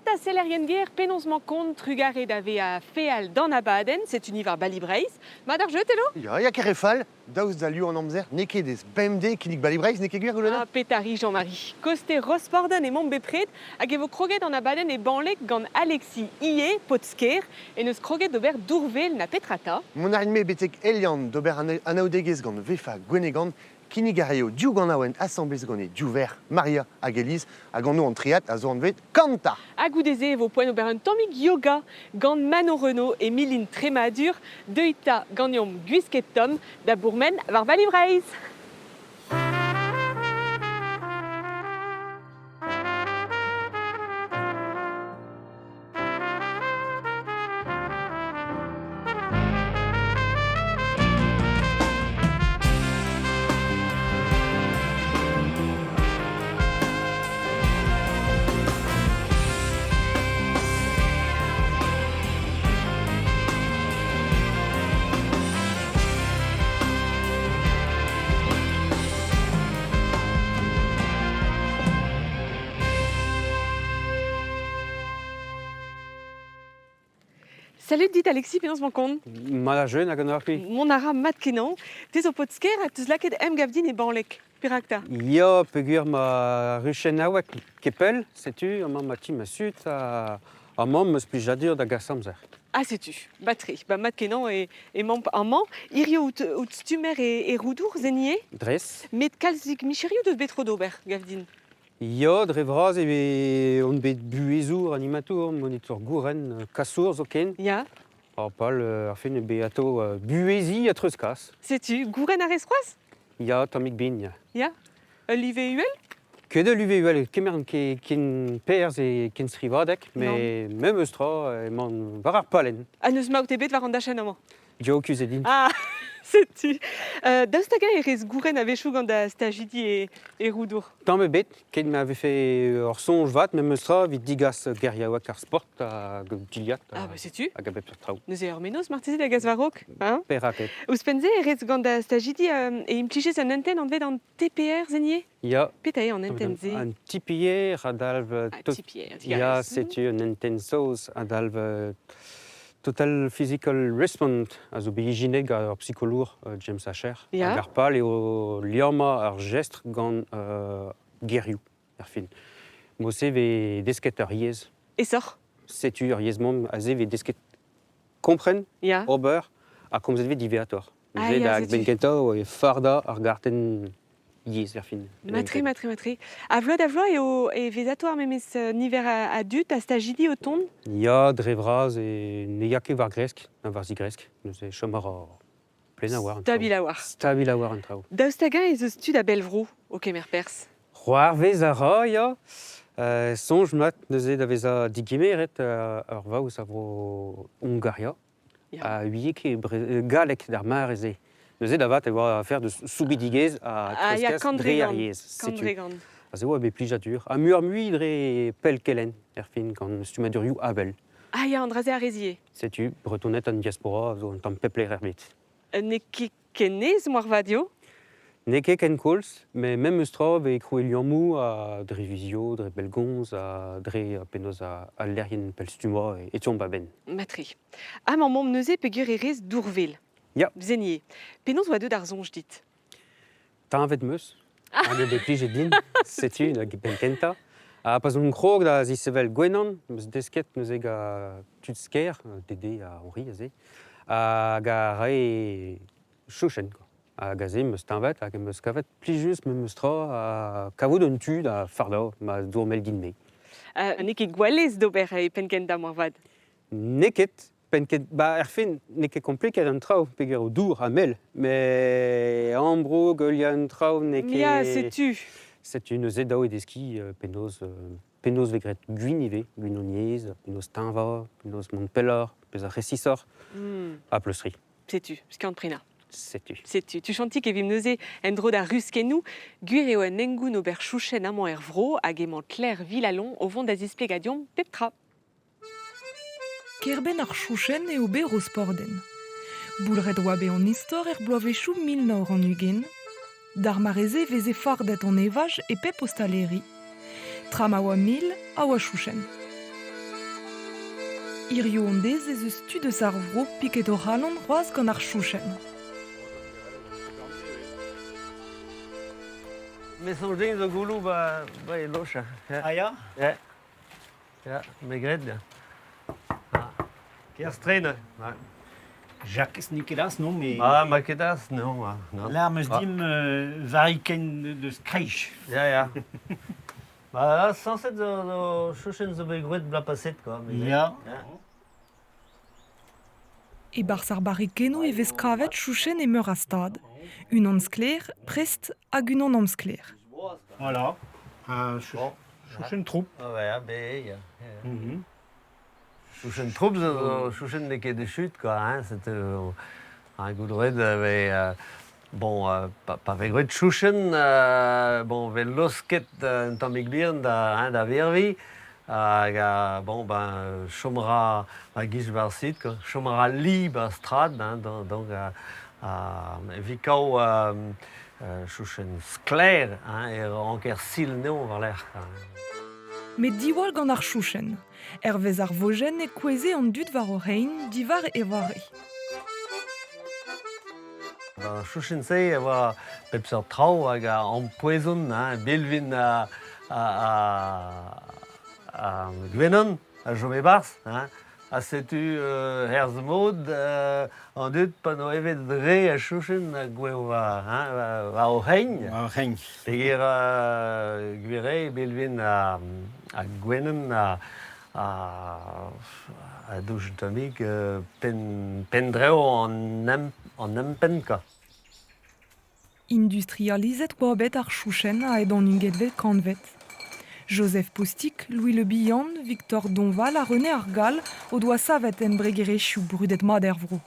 Mata sellerien ger penaos 'mañ kont trugarez da vezañ feal d'an abadenn, setu ni war Bali Breizh. Mat ar jeu, Telo? Ya, ya ket re fall, daoust da liv an amzer, n'eo ket ez bemdez kinnig Bali Breizh, n'eo ket gwir, Goulwena? Ah, petari, Jean-Marie. Koste Rosporden emaomp bepred hag e vo kroget an abadenn e Bañleg gant Alexis Ie, paotr-sker, en deus kroget d'ober dourvel na petra 'ta. Mont a rin-me betek Eliant d'ober anaoudegezh gant Vefa Gwenegan Kinnig a raio div ganaouenn asambles gant he div verc'h Maria hag Elise hag anv an triad a zo anvet Kanta. Ha goude-se e vo poent ober un tammig yoga gant Manon Renaud e Milin Tremadur. Deuit 'ta ganeomp gwisket tomm da bourmen war Bali Breizh. Salut dit Alexis, penaos 'mañ kont? Mat ar jeun hag an arc'hi. Mont a ra mat-kenañ. Te zo paotr-sker ha 'teus lakaet emgav din e Bañleg. Perak 'ta? Ya, peogwir ma ruchennaoueg ket pell, setu amañ ma ti ma zud ha amañ 'm eus plijadur da gas amzer. Ah setu, bat-tre. Ba mat-kenañ e, emaomp amañ. Hirio out, out stummer e, e Roudour, Zenier. Dres. Met kalzik micherioù deus bet tro d'ober, gav din. Ya, dre vras e vez on bet buhezour, animatour, monitour gouren, kasour zoken. Ya. Ar pal ar fin eo bet atao buheziñ ha treuzkas. Setu, gouren a rez c'hoazh? Ya, tammig bin, ya. Ya. Ul live uhel? Ket ul live uhel, kemer ken perzh e kenstrivadeg, met memes tra emaon war ar pallenn. Ha n'eus maout ebet war an dachenn amañ? Diocus eo din. Ah, setu. Daoust hag-eñ e rez gouren a-wechoù gant da stajidi e, e Roudour? Tamm ebet, ket ma vefe ur soñj vat memes tra evit digas geriaoueg ar sport hag dilhad Ah, bah setu. hag a bep seurt traoù. Neuze ur mennozh marteze da gas war-raok, hein? Perak ket? Ouzhpenn-se e rez gant da stajidi e implijez un hentenn anvet an TPR, Zenier? Ya. Petra eo an hentenn-se? Un TPR a dalv... Ah, TPR, Ya, setu un hentenn saoz a dalv Total Physical Response a zo bet ijinet gant ur psikolour James Asher. Ya. Hag ar pal eo liammañ ar jestr gant gerioù, erfin. Mod-se vez desket ur yezh. Aesoc'h? Setu ur yezh-mamm aze vez desket kompren, Ya. ober ha komzet vez diwezhatoc'h. Ah, Neuze ya, da setu. benn kentañ e fardañ ar gartenn yezh erfin. Matre, matre, matre. A vloaz da vloaz eo e vez atao ar memes niver a, a dud, a stajidi o tont? Ya, dre vras e ne ya ket war gresk, na war zigresk. Neuze chom a ra plen a war an traoù. Stabil a-walc'h. Stabil a war an traoù. Daoust hag-eñ ez eus tud a bell vro o kemer perzh? C'hoarvez a ra, ya. Soñj mat neuze da vezañ digemeret ur vaouez a vro Hungaria. Ya. A ouie ket galleg d'ar mare-se. Neuze da vat e oa afer deus soubidigezh ha Ah, ya, treuzkas dre ar yezh. Kant Setu. dre gant. Aze oa bet plijadur. Ha muioc'h-mui dre pellkelenn, erfin, gant stummadurioù Abel. Ah ya, an dra-se a rez ivez. Setu, Bretoned an diaspora a zo un tamm pep lec'h er bed. N'eo ket ken aes moarvat eo? N'eo ket ken koulz, met memes tra vez krouet liammoù ha dre vizio, dre bellgomz ha dre penaos al lec'hienn pellstummañ e teuomp a-benn. Matre. Amañ 'maomp neuze peogwir e rez dourvel. Ya. Zenier. Penaos oa deuet ar soñj dit? Tañvet 'm eus, hag eo bet plijet din, setu da benn kentañ. Ha pa 'z on krog da zisevel gwenan, 'm eus desket neuze gant tud Skaer, Dédé ha Henri aze, hag a rae chouchenn quoi. Hag aze 'm eus tañvet hag em eus kavet plijus memes tra ha kavout un tu da fardañ ma dour-mel din-me. N'eo ket gwall aes d'ober e penn-kentañ moarvat. N'eo ket, penn-ket, ba erfin n'eo ket kompliket an traoù peogwir eo dour ha mel, met ambroug, heuliañ an traoù n'eo ket... Ya, setu. Setu neuze dav eo deskiñ penaos penaos vez graet gwin ivez, gwinoniezh, penaos teñvañ, penaos mont pelloc'h, bezañ resisoc'h, ha pleustriñ. Setu, skiant-prenañ. Setu. Setu, tuchantik e vimp neuze en-dro d'ar ruskennoù. Gwir eo un hengoun ober chouchenn amañ er vro hag emañ Claire Villalon o vont da zisplegañ deomp pep tra. Kêr-benn ar chouchenn eo bet Rosporden. Boulc'het oa bet an istor er bloavezhioù 1920. D'ar mare-se e veze fardet an evaj e pep ostaleri. Tra ma oa mil a oa chouchenn. Hirio an dez ez eus tud eus ar vro piket o c'halon c'hoazh gant ar chouchenn. Me soñj din zo gouloù ba, ba e loch. Ah ya? Ya. Ya, me gred. Ah. Kerzh-tren. Ouais. Jacques Nicolas, non, mais... Ah, ma ket az, non. Ah, non. Là, meus Ah. dim variken deus kreich. Ya, ya. Ba, sañset zo, zo chouchenn zo bet gwraet bloaz paset, quoi. me gred. Ya. Ya. E-barzh ar barrikennoù e vez kavet chouchenn e meur a stad. Unan sklaer, prest hag unan amsklaer. Voilà. Ah, Bon. chouchen troupe. Ah, ouais, ah, ben, ya. Ya. Chouchenn troupe zo, zo chouchenn n'eo ket echuet, quoi, hein. C'était un goudred avait bon, pa, pa vez gwraet chouchenn, bon, vez losket un tammig bihan da, hein, da virvi, hag bon, ben, chom a ra a giz war sit, quoi. Chom a ra li ba strad, hein, donc, evit kaou chouchenn sklaer, hein, e ranker sil neo war-lerc'h, quoi. Met diwall gant ar chouchenn. Hervez ar vojenn e kouezhe an dud war o c'hein diwar e vare. Ba, chouchenn-se e oa pep seurt traoù hag a ampoezon, hein, bilvin a gwenan a chom e-barzh, hein. Ha setu herz mod an dud pa n'o evet re a chouchenn a gouezho war, hein, war o c'hein. War o c'hein. Peogwir gwir eo bilvin a gwenan a douch un tammig penn, penn-drev an empenn, quoi. Industrializet oa bet ar chouchenn a-hed an ugentvet kantved. Joseph Postic, Louis Le Bihan, Victor Donval ha René Ar Gall o doa savet embregerezhioù brudet mat er vro.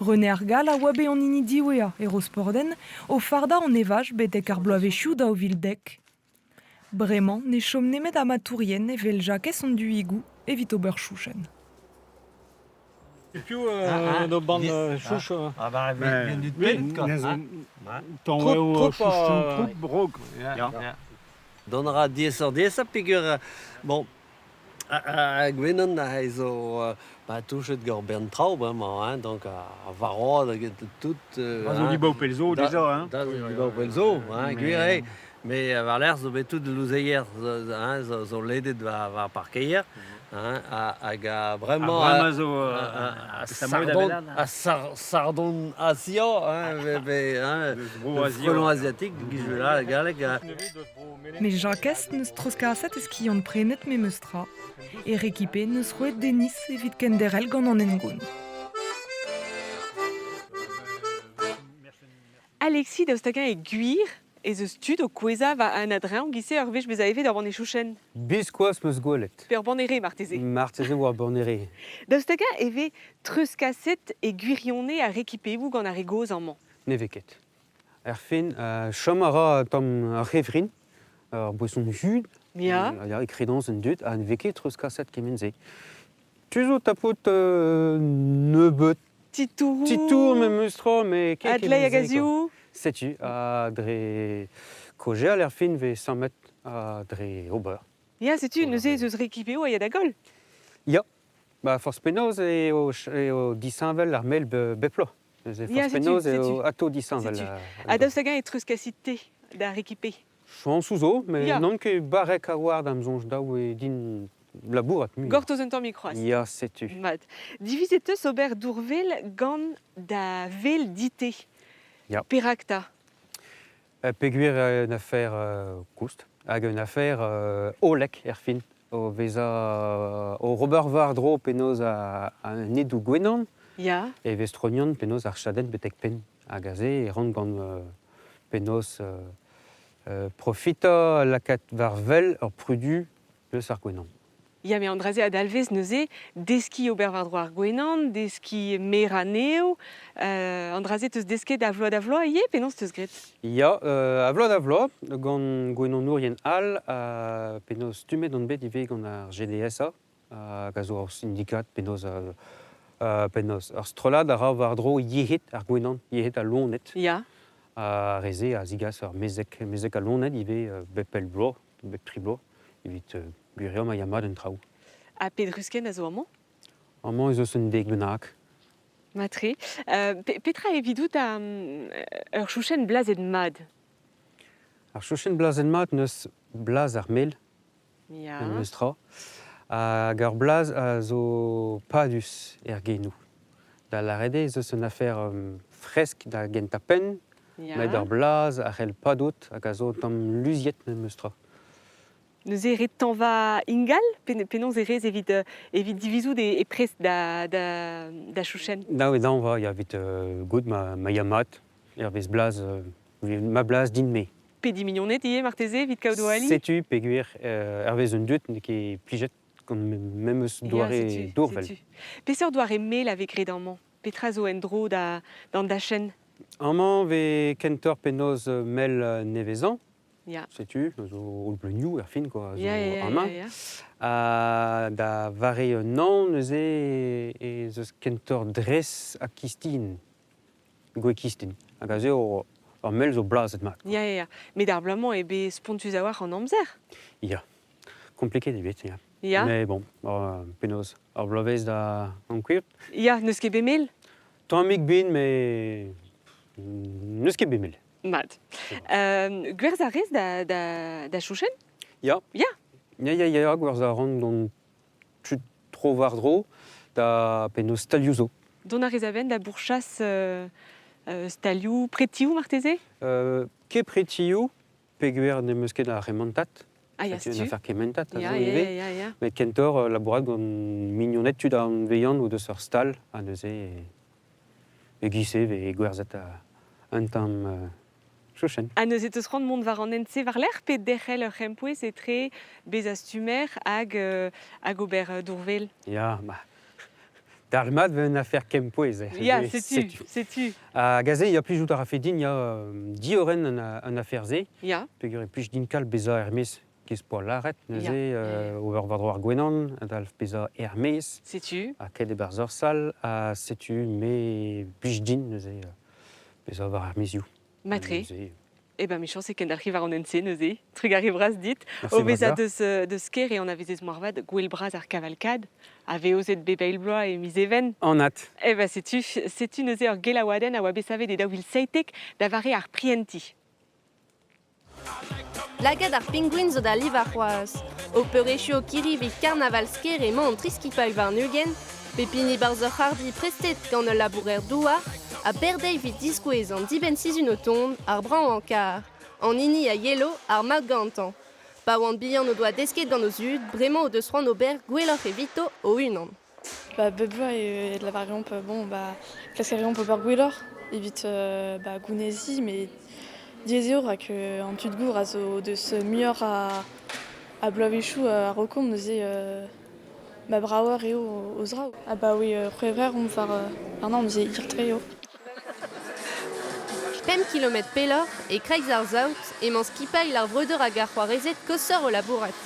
René Ar Gall a oa bet an hini diwezhañ e Rosporden o fardañ an evaj betek ar bloavezhioù 2010. Bremañ ne chom nemet amatourien evel Jakez an Duigoù evit ober chouchenn. Piv do band chouch Ah bah, vient du pet, quoi. Hein. Trop Trop, trop brog. Ya, Ya. ya. Dont a ra diaesoc'h diaesañ peogwir bon, a gwenan a zo ba touchet gant bern traoù bremañ, hein, donc a varroad hag tout... A zo dibaou pell zo déjà, hein. Da zo dibaou pell zo, hein, gwir eo. Mais war-lerc'h zo bet tout louzeier hein, zo ledet war parkeier, hein, hag a bremañ... Ha bremañ zo... a sardon, a sardon Asia, hein, hein, frelon asiatique, giz galleg. Met Jakez n'eus treuzkaset eus skiant prenet memes tra. E rekipe n'eus roet Denis evit kenderc'hel gant an hengoun. Alexis daoust hag-eñ e gwir ez eus tud o kouezhañ war an adreñv giz-se ur wech bezañ evet ur banne chouchenn. Biskoazh 'm eus gwelet. Pe ur banne re marteze. Marteze oa banne re. Daoust hag-eñ e vez treuzkaset e gwirionez ar rekipeoù gant ar re gozh amañ? Ne vez ket. Er fin, chom a ra tamm ar c'hevrin, ur boeson hud, Ya. ya, e kredañs an dud, ha ne vez ket treuzkaset kement-se. Tu zo tapout nebeut. Titouroù. Titour memes tra, mais ket Adlei hag kement-se, quoi. azioù. Setu, ha dre kaozeal er fin vez sammet ha dre ober. Ya, setu, neuze ez eus rekipeoù a ya da goll. Ya. Ba, forzh penaos eo, eo disheñvel ar mel bep bloaz. Neuze Ya, forzh setu, penaos eo setu. atao disheñvel. Setu. Ha daoust hag-eñ e treuzkasit-te da rekipe? Chañsoù zo, met Ya. n'on ket barrek a-walc'h da'm soñj daou eo din labourat muioc'h. Gortoz un tammig c'hoazh. Ya, setu. Mat. Divizet eus ober dourvel gant da vel dit-te. Ya. Perak 'ta? Peogwir un afer koust hag un afer hollek er fin. O vezañ o ober war-dro penaos an edoù gwenan Ya. e vez trognon penaos ar chadenn betek penn. Hag aze e ran gant penaos profitañ lakaat war wel ur prudu eus ar gwenan. Ya, met an dra-se a dalvez neuze deskiñ ober war-dro ar gwenan, deskiñ merañ anezho, an dra-se teus desket a vloaz da vloaz ivez, penaos teus graet? Ya, a vloaz da vloaz, gant gwenanourien all, penaos stummet on bet ivez gant ar GDSA, hag a zo ur syndikat penaos, penaos ur strollad a ra war-dro yec'hed ar gwenan, yec'hed al loened. Ya. Ar re-se a zigas ur mezeg al loened ivez bep pell bloaz, bep tri bloaz, evit gwiriañ ma ya mat an traoù. Ha pet ruskenn a zo amañ? Amañ ez eus un dek bennak. Matre. Petra evidout a ur chouchenn blazet mat? Ar chouchenn blazet mat n'eus blaz ar mel, memes tra. Hag ar blaz a zo padus er genoù. Da lâret eo ez eus un afer fresk da gentañ penn, met ar blaz a c'hell padout hag a zo un tamm luziet memes tra. Neuze ret tañva ingal? Penaos e rez evit, evit divizout e prest da, da, da chouchenn? Dav eo dañva, ya, evit goût ma, ma ya mat, hervez blaz, ma blaz din-me. Pediñ mignoned ivez marteze evit kaout o ali? Setu peogwir hervez un dud n'eo ket plijet gant memes doare dourvel. Peseurt doare mel a vez graet amañ? Petra zo en-dro da, d'an dachenn? Amañ vez kentoc'h penaos mel nevezañ. Setu, zo holl bleunioù er fin, quoi, zo amañ. Ha da vare un hañv neuze ez eus kentoc'h dres ha kistin, gwez kistin. Hag aze ur mel zo blazet mat. Ya, ya, ya. Met ar bloaz-mañ eo bet spontus a-walc'h an amzer. Ya, kompliket eo bet, ya. Mais bon, penaos, ur bloavezh da ankouaat. Ya, n'eus ket bet mel? Tammig bin, met n'eus ket bet mel. Mat. Gwerzh a rez da, da, da chouchenn? Ya. Ya. Ya, ya, ya, gwerzh a ran gant tud tro-war-dro da penaos stalioù zo. Dont a rez a-benn da bourchas stalioù pretioù marteze? Ket pretioù, peogwir n'em eus ket ar c'hementad. Ah, ya, Setu un setu. afer kementad a Ya, zo ya, ivez. ya, ya. Met kentoc'h labourat gant mignoned tud an veilhan o deus ur stal ha neuze e-giz-se e vez gwerzhet un tamm chouchenn. Ha neuze teus c'hoant mont war an hent-se war-lerc'h pe derc'hel ur c'hempouez etre bezañ stummer hag, hag ober dourvel? Ya, ma dalc'hmat 'vez un afer kempouez. Ya, setu, setu. Hag aze, ya, plijout a rafe din ya, diorren an afer-se. Peogwir e plij din kalz bezañ er-maez kez poa lâret neuze, ober war-dro ar gwenan, a-dalv bezañ er-maez. Setu. Ha ket e-barzh ur sal, ha setu me blij din neuze bezañ war ar maezioù. Matre. Neuze, Eh ben, mechañs e kendalc'hi war an hent-se neuze. Trugarez bras dit. Merci O vezañ bras. deus Kêr e anavezez moarvat Gouel bras ar Cavalcade, a vez aozet bep eil bloaz e miz Even. Anat. Eh ben, setu, setu neuze ur gelaouadenn a oa bet savet e 2017 da vare ar prientiñ. Lagad ar pingouin zo da livañ c'hoazh. O peurechuo kirri evit karnaval Skaer emañ an tri skipailh warn-ugent, pep hini 'barzh ur c'harrdi prestet gant ul labourer-douar, ha berdeiz evit diskouez an dibenn-sizhun o tont, ar brav karr. An hini a yelo ar mat gantañ. Pa oant bihan o doa desket gant o zud, bremañ o deus c'hoant ober gwelloc'h evito o-unan. Ba, bep bloaz e lavareomp bon ba klask a reomp ober gwelloc'h evit ba, gouneziñ met diaes eo rak an tud gour a zo deus muioc'h a, a bloavezhioù a-raokomp neuze ma bravoc'h eo o zraoù. Abaoe C'hwevrer omp war warnañ neuze hir-tre eo. Pemp kilometr pelloc'h, e-kreiz ar saout, emañ skipailh ar vreudeur hag ar c'hoarezed koshoc'h o labourat.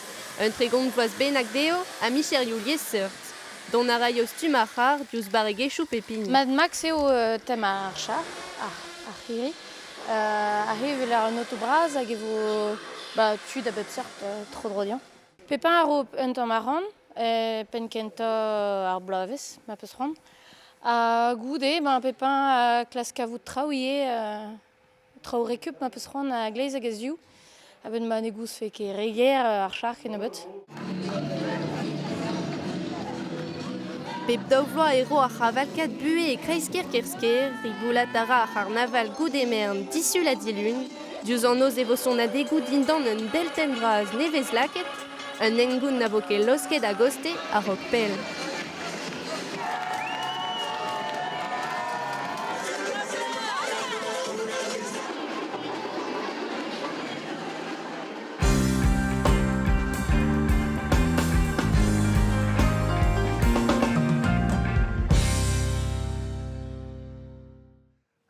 Un 30 vloaz bennak dezho ha micherioù liesseurt. Dont a raio stumm ar c'harr diouzh barregezhioù pep hini. Mad Max eo tem ar char, ar, ar c'hirri. Aze e weler un oto bras hag e vo ba, tud a bep seurt tro-dro dezhañ. Pepin a ro un tamm arc'hant, penn kentañ ar bloavezh, ma peus c'hoant. Ha goude, ben, Pepin a klask kavout traoù ivez, traoù rekup ma peus c'hoant a-gleiz hag a-ziv. A-benn ma ne goustfe ket re ger ar char kennebeut. Bep daou vloaz e ro ar c'havalkad buhez e kreiz-kêr Kersker, riboulat a ra ar c'harnaval goude-merenn disul ha dilun. Diouzh an noz e vo sonadegoù dindan un deltenn vras nevez lakaet, un hengoun na vo ket laosket a-gostez a-raok pell.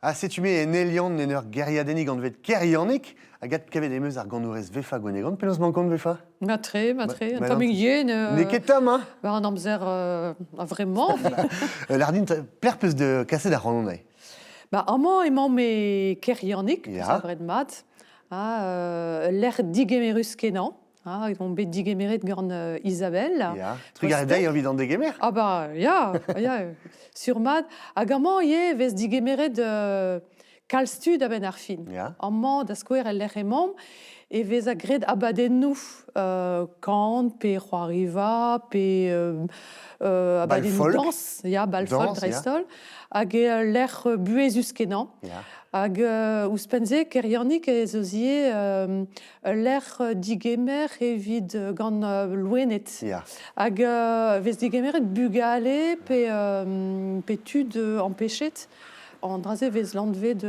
Ha setu me en Elian en ur gêriadennig anvet Keryannig, hag adkavet em eus ar ganourez Vefa Gwenegant. Penaos 'mañ kont, Vefa? Matre, matre, un tammig yen. N'eo ket tomm, hein? War an amzer a-vremañ. Lardin, pelec'h peus de kaset ar c'hanon eo? Ba, amañ emañ me Keryannig, yeah. Mat, ha lec'h digemerus kenañ. Ha, on bet digemeret gant Isabelle. Ya. Trugarez dezhi evit an degemer. Ah ba, ya, ya, sur mat. Hag amañ ivez vez digemeret kalz tud a-benn ar fin. Ya. Amañ, da skouer, el lec'h emaomp, e vez a graet abadennoù kan pe c'hoariva pe abadennoù dañs, ya, bal folk dreist-holl, hag eo ul lec'h buhezus-kenañ. Ya. Hag ouzhpenn-se, Keryannig ez eus ivez ul lec'h digemer evit gant loened. Ya. Hag vez digemeret bugale pe tud empechet. An dra-se vez lanvet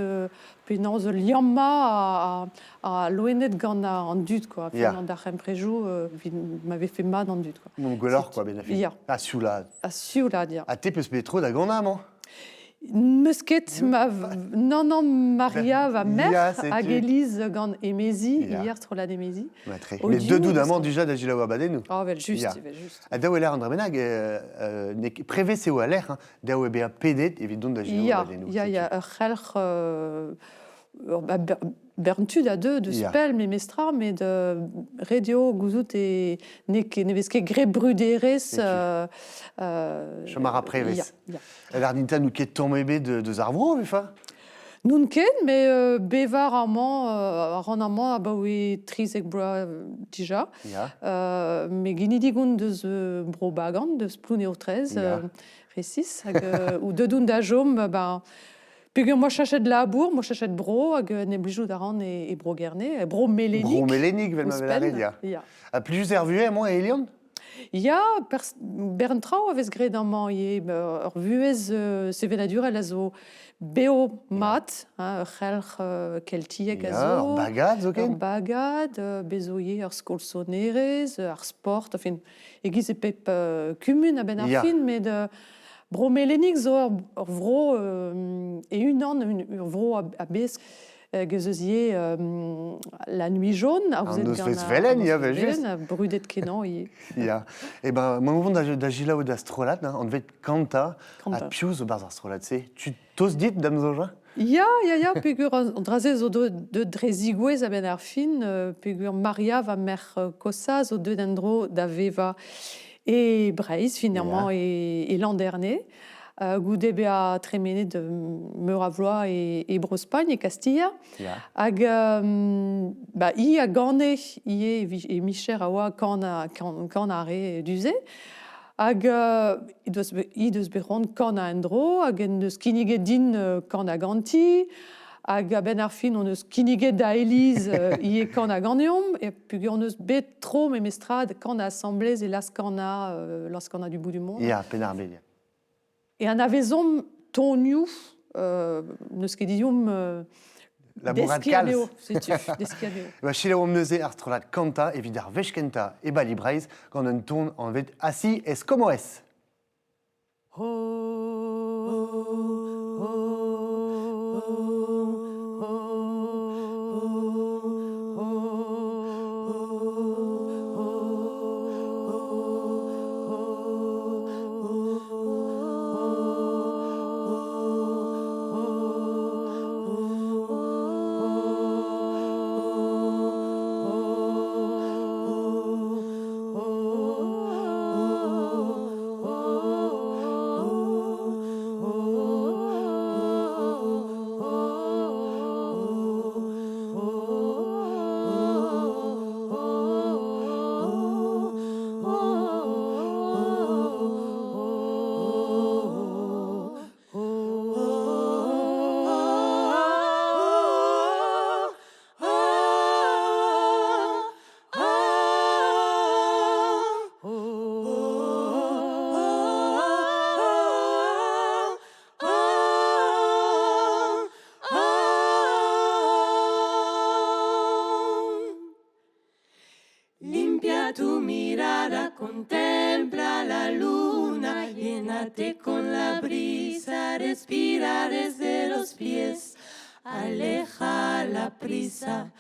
penaos liammañ a loened gant an dud, quoi. Ya. An darempredoù evit ma vefe mat an dud, quoi. Mont gwelloc'h, quoi, ben Ya. Ha sioulaat. Ha sioulaat, ya. Ha te peus bet tro da ganañ amañ? N'eus ket ma... Non, non, Maria va merc'h hag Elise gant Emezi, Ya. hier strollad Emezi. Matre. O Met div deux dout deus amañ dija da selaou abadennoù. Ah, vel just, Ya. vel just. Ha daou e lec'h an dra bennak, n'eo ket prevez eo al lec'h, hein, daou eo bezañ pedet evit dont da selaou Ya, abadennoù. ya, ya, ur c'helc'h ur ba- bern tud a deu deus Ya. pell memestra, met ret eo gouzout e n'eo ket ne vez ket graet bruderezh. Setu. Chom a ra prevez. Ya, ya. El ar n'out ket tamm ebet deus ar vro, vefa? N'on ket, met bevañ amañ, a ran amañ abaoe 13 bloaz dija. Ya. Me ginidik on deus Bro Bagan, deus Plouneour-Trez, Ya. resis, hag ou deut on da chom, ben, peogwir moa chachet labour, moa chachet bro, hag ne blijout a ran e Bro Gerne, e Bro Melenig. Bro Melenig, vel ma vel ouzhpenn. ya. Ya. Ha plijus er vuhez amañ e Elion? Ya, bern traoù a vez graet amañ ivez. Ur vuhez sevenadurel a zo bev mat, hein, ur c'helc'h keltiek a Ya, zo. ur bagad zoken. Ur bagad, bez zo ivez ur skol sonerezh, ar sport, enfin, e-giz e pep kumun a-benn ar Ya. fin, met Bro Melenig zo ur vro e-unan, ur vro a-bezh. Hag ez eus ivez La Nuit Jaune, An nozvezh velen, ya, vel evel just. brudet kenañ ivez. Ya. Eh ben, ma vont da selaou da strollad, hein, anvet Kanta, Kanta. ha piv zo barzh ar strollad-se? Tu tost dit da'm soñj? Ya, ya, ya, peogwir an dra-se zo deuet dre zigouez a-benn ar fin, peogwir Maria, va merc'h kosañ, zo deuet en-dro da vevañ e Breizh, finalement, e Landerne. Goude bezañ tremenet meur a vloaz e Bro-Spagn, e Kastilha. Ya. Hag ba, hi a gane ivez e micher a oa kan ar re du-se. Hag he deus bet c'hoant kanañ en-dro, hag en deus kinniget din kanañ ganti. Hag a-benn ar fin hon eus kinniget da Elise ivez kanañ ganeomp. Et peogwir hon eus bet tro memestra da kanañ asambles e laz-kanañ du bout du monde. Ya, Penn-ar-Bed, ya. E anavezomp tonioù, n'eus ket diomp Labourat deskiñ kalz. anezho, setu, deskiñ anezho. Ba, selaouomp neuze ar strollad Kanta evit ar wech kentañ e Bali Breizh gant un ton anvet Así es como es. Limpia tu mirada, contempla la luna, llénate con la brisa, respira desde los pies, aleja la prisa,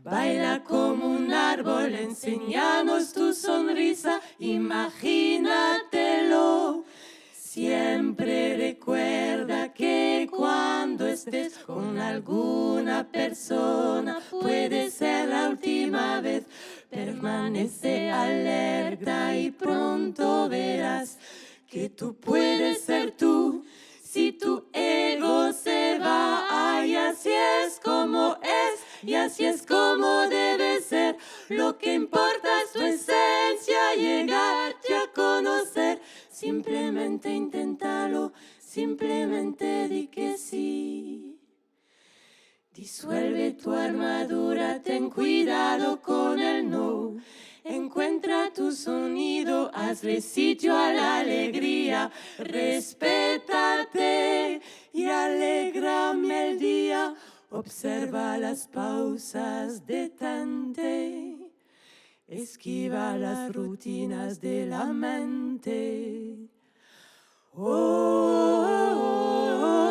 baila como un árbol, enséñanos tu sonrisa, imagínatelo. Siempre recuerda que cuando estés con alguna persona puede ser la última vez. Permanece alerta y pronto verás que tú puedes ser tú. Si tu ego se va, ay, así es como es y así es como debe ser. Lo que importa es tu esencia, llegarte a conocer. Simplemente inténtalo, simplemente di que sí. Disuelve tu armadura, ten cuidado con el no. Encuentra tu sonido, hazle sitio a la alegría. Respétate y alégrame el día. Observa las pausas, detente. Esquiva las rutinas de la mente. Oh, oh, oh,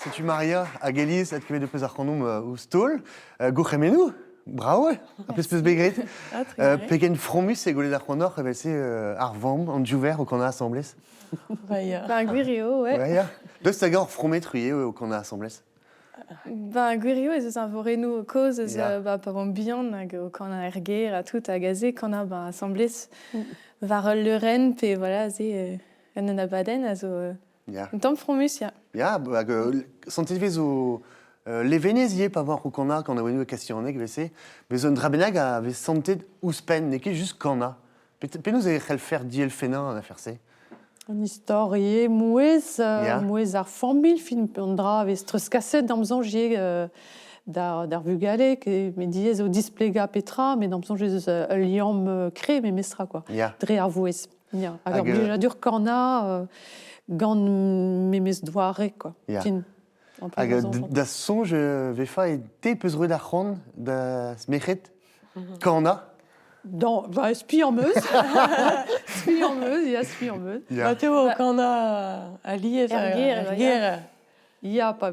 Setu Maria hag Eliz adkevet eus ar c'hanomp ouzh taol. Gourc'hemennoù, bravo, ar pezh peus bet graet. Ah, trugarez. Pegen fromus eo gwelet ar c'hanoc'h evel-se ar vamm, an diouver o kanañ asambles. Ba, ya. Ben, gwir eo, ouais. Ouais, ya. Deus hag ur fromet eo o kanañ asambles. Ben, gwir eo ez eus ar vorennoù kozh eus Ya. ba, pa oamp bihan hag o kanañ er gêr ha tout hag aze kanañ ba asambles war ul leurenn pe voilà aze en un abadenn a zo Ya. un tamm fromus, ya. Ya, hag sentit vez o levenez ivez pa oa o kanañ gant awennoù kastilhaneg evel-se. Bez un dra bennak a vez santet ouzhpenn, n'eo ket just kanañ. Penaos e c'hellfer dielfennañ an afer-se? An istor ivez, mouezh, Ya. mouezh ar familh, fin an dra a vez treuzkaset d'am soñj ivez d'ar vugale, met diaes eo displegañ petra, met d'am soñj ez eus ul liamm kreñv memestra quoi, Ya. dre ar vouezh. Ya. Hag Hag, ur blijadur kanañ gant memes doare quoi. Ya. Fin. En Hag pezh a da soñj vefa e te peus roet ar c'hoant da merc'hed kanañ? Dans, ba, spi am eus. Spi am eus, ya, spi am eus. Ya. Ba, te oa o kanañ alies Er gêr, er ya. gêr. Ya, pa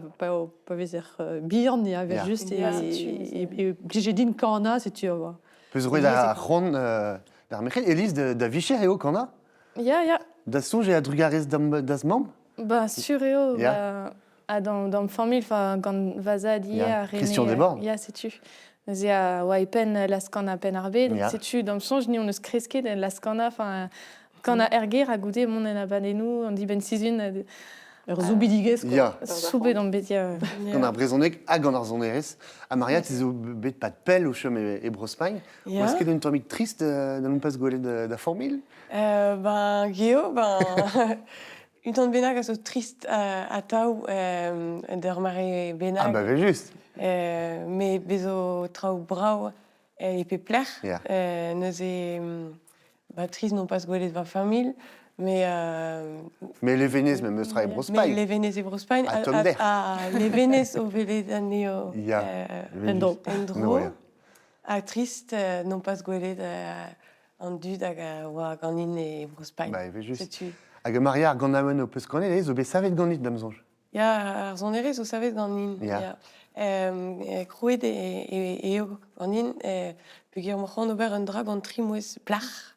vezer bihan, ya, evel Ya. just, Ya, e blije din kanañ, setu oa. Peus roet ar c'hoant d'ar merc'hed. Elise, da vicher eo kanañ? Ya, ya. Da soñj eo a-drugarez d'az mamm? Ba, sur eo. Ya. Ba, ha d'am familh, enfin, gant va zad ivez, Ya. a rene, Christian Desbordes. Ya, setu. Neuze a oa e penn laz-kanañ Penn-ar-Bed. Ya. Setu, d'am soñj, ni hon eus kresket en laz-kanañ, enfin, kanañ er gêr ha goude mont en abadennoù, an dibenn-sizhun. Ur soubidigezh, quoi. Ya. Soubet on bet, ya. Gant ar brezhoneg hag gant ar sonerezh. Ha Maria, te zo bet pad pell o chom e Bro-Spagn. Ya. Oas ket un tammig trist da non pas gwelet da familh? Ben, geo, ben, unan bennak a zo trist atav d'ur mare bennak. Ah bah just. Me bezo traoù brav e pep lec'h. Ya. Neuze, ba, trist non pas gwelet va familh, mais Mais levenez memes tra e mais Bro-Spagn. levenez e Bro-Spagn. Ha tommder. A levenez o welet anezho Ya. En-dro. en-dro. No, ya. Ha trist non pas gwelet an dud hag a oa ganin e Bro-Spagn. Ba, evel just. Setu. Hag Maria ar ganaouenn o peus kanet, ez zo bet savet ganit d'am soñj. Ya, ar sonerezh zo savet ganin. Ya. Ya. Krouet eo ganin peogwir emañ c'hoant ober un dra gant tri mouezh plac'h